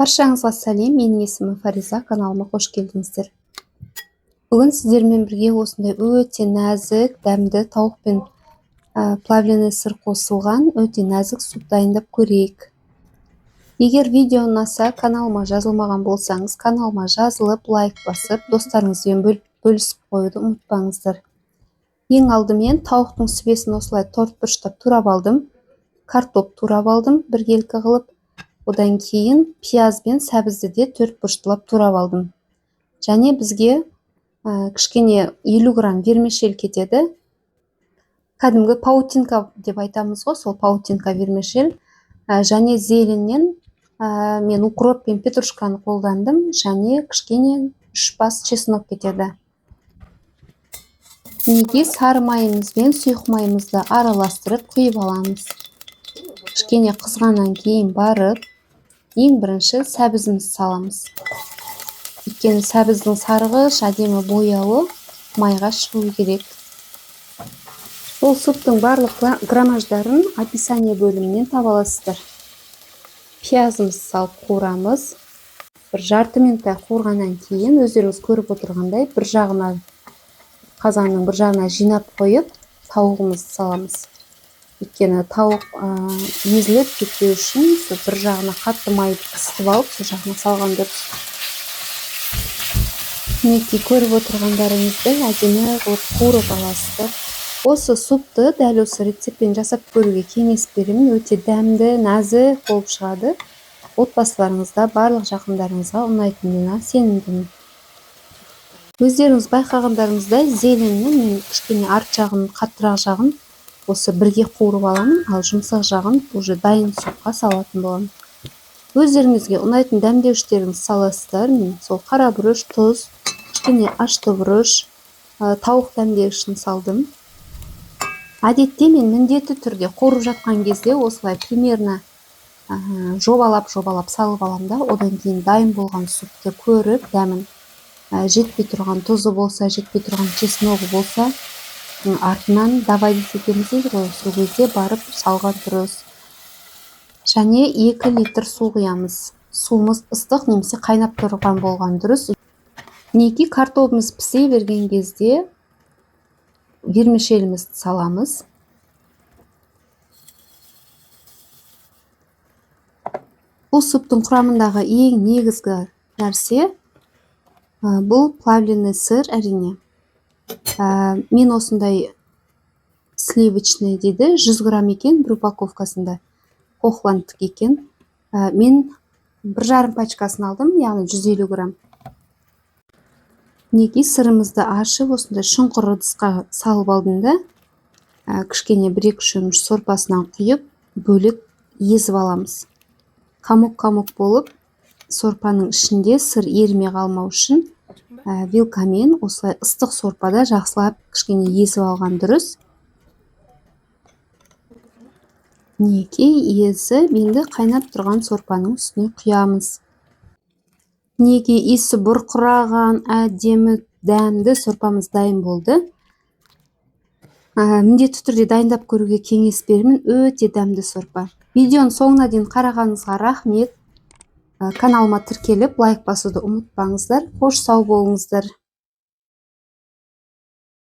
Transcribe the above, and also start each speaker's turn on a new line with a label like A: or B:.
A: Баршаңызға сәлем, менің есімім Фариза, каналыма қош келдіңіздер. Бүгін сіздермен бірге осындай өте нәзік, дәмді тауық пен плавленый сыр қосылған өте нәзік суп дайындап көрейік. Егер видео ұнаса, каналыма жазылмаған болсаңыз, каналыма жазылып, лайк басып, достарыңызбен бөлісіп қоюды ұмытпаңыздар. Ең алдымен тауықтың сүбесін осылай торт бұрыштап турап алдым. Картоп турап алдым, біркелкі қылып. Одан кейін пияз бен сәбізді де төрт бұрыштылап турап алдым. Және бізге кішкене 50 грамм вермишель кетеді. Кәдімгі паутинка деп айтамыз ғой, сол паутинка вермишель. Және зеленнен мен укроп пен петрушканы қолдандым, және кішкене 3 бас чеснок кетеді. Мінекей сары майымыз бен сұйық майымызды араластырып құйып аламыз. Кішкене қызғаннан кейін барып, ең бірінші сәбізімізді саламыз. Өйткені сәбіздің сарғыш әдемі бояуы майға шығу керек. Бұл суптың барлық граммаждарын описание бөлімінен таба аласыздар. Пиязымызды салып қуырамыз. Бір жарты минуттай қуырғаннан кейін өздеріңіз көріп отырғандай бір жағына, қазанның бір жағына жинап қойып, тауығымызды саламыз. Өйткені тауық езіліп кетпеу үшін сол бір жағына қатты майды қысып алып, сол жағына салған дұрыс. Мінекей көріп отырғандарыңыздай әдемі қылып қуырып аласыздар. Осы супты дәл осы рецептпен жасап көруге кеңес беремін. Өте дәмді, нәзік болып шығады. Отбасыларыңызда, барлық жақындарыңызға ұнайтынына сенімдімін. Өздеріңіз байқағандарыңыздай зеленнің мен кішкене арт жағын, қаттырақ жағын осы бірге қуырып аламын, ал жұмсақ жағын уже дайын супқа салатын боламын. Өздеріңізге ұнайтын дәмдеуіштеріңізді саласыздар. Мен сол қара бұрыш, тұз, кішкене ашты бұрыш, тауық дәмдегішін салдым. Әдетте мен міндетті түрде қуырып жатқан кезде осылай примерно жобалап-жобалап салып аламын да, одан кейін дайын болған супты көріп, дәмін, жетпей тұрған тұзы болса, жетпей тұрған чесногы болса, артынан добавить етеміз дейді ғой, сол кезде барып салған дұрыс. Және 2 литр су құямыз. Суымыз ыстық немесе қайнап тұрған болған дұрыс. Мінекей картобымыз пісе берген кезде вермишелімізді саламыз. Бұл суптың құрамындағы ең негізгі нәрсе бұл плавленый сыр, әрине. Мен осындай сливочный дейді, 100 грамм екен бір упаковкасында, Хохландтікі екен. Мен бір жарым пачкасын алдым, яғни 150 грамм. Мінекей сырымызды ашып, осындай шұңқыр ыдысқа салып алдым да, кішкене бір-екі шөміш сорпасынан құйып, бөлек езіп аламыз. Комок-комок болып, сорпаның ішінде сыр ерімей қалмау үшін вилкамен осылай ыстық сорпада жақсылап кішкене езіп алған дұрыс. Мінекей езіп, енді қайнап тұрған сорпаның үстіне құямыз. Мінекей иісі бұрқыраған, әдемі, дәмді сорпамыз дайын болды. Міндетті түрде дайындап көруге кеңес беремін, өте дәмді сорпа. Видеоның соңына дейін қарағаныңызға рахмет. Каналыма тіркеліп, лайк басуды ұмытпаңыздар. Қош, сау болыңыздар.